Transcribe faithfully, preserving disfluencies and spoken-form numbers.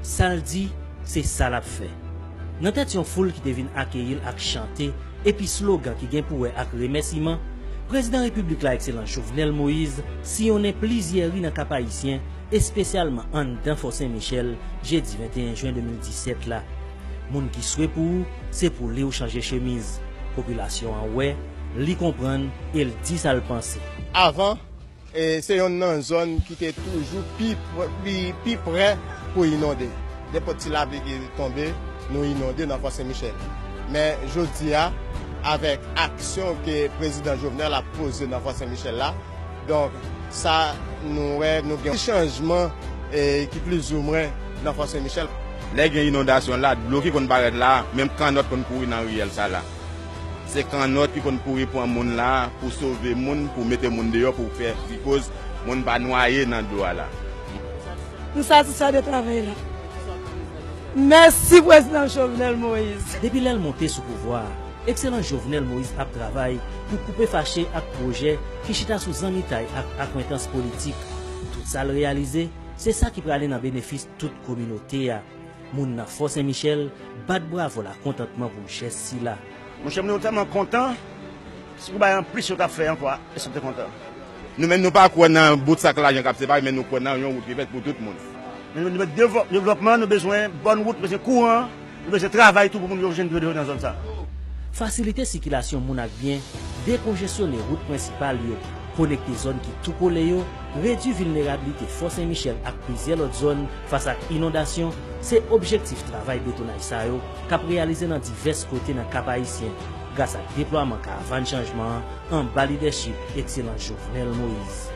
Sa l di, se sa l ap fè. Nan tèt yon foul ki te vin akeyi l ak chante epi slogan ki gen pou wè ak remèsiman, Prezidan Repiblik la, Ekselans Jovenel Moïse, siyonnen plizyè ri nan Kap Ayisyen, espesyalman anndan Fò Sen Michèl, jedi venteyen jen de mil disèt la. Moun ki swe pou ou, se pou li w chanje chemiz. Popilasyon an wè, li konprann e l di sa l panse. Avan, e se yonn nan zòn ki te toujou pi, pi, pi prè pou inonde. Nenpòt ti lapli ki tonbe, nou inonde nan Fò Sen Michèl. Men jodi a, avèk aksyon ke Prezidan Jovenel ap poze nan Fò Sen Michèl la, donk, sa, nou wè, nou gen chanjman, e, ki plizoumwen nan Fò Sen Michèl. Lè gen inondasyon la, dlo ki konn parèt la, menm kannòt konn kouri nan riyèl sa la. Se kannòt ki konn kouri pran moun la pou sove moun, pou mete moun deyò, pou fè, pou koz moun pa nwaye nan dlo a la. Nou satisfè de travay la. Mèsi Prezidan Jovenel Moïse. Depi lè l monte sou pouvwa a, Ekselans Jovenel Moïse ap travay pou koupe fache ak pwojè ki chita sou zanmitay ak akwentans politik. Tout sa l reyalize, se sa ki prale nan benefis tout kominote a. Moun nan Fò Sen Michèl bat bravo lakontantman pou jès sila. Monchè, moun yo tèlman kontan, si pou bay anplis, yo t ap fè ankò, e sa m te kontan. Nou menm, nou pa kwè nan bout sak lajan k ap separe, men nou kwè nan yon wout ki fèt pou tout moun. Men nou, nou mèt devò-, devlòpman, nou bezwen bòn wout, nou bezwen kouran, nou bezwen travay tou pou moun yo jwenn dlo nan zòn sa. Fasilite sikilasyon moun ak byen, dekonjesyone wout prensipal yo, konekte zòn ki tou kole yo, redui vilnerabilite Fò Sen Michèl ak plizyè lòt zòn fas ak inondasyon, se objektif travay betonaj sa yo k ap reyalize nan divès kote nan Kap Ayisyen, gras ak deplwaman karavàn chanjman an anba lidèchip Ekselans Jovenel Moïse.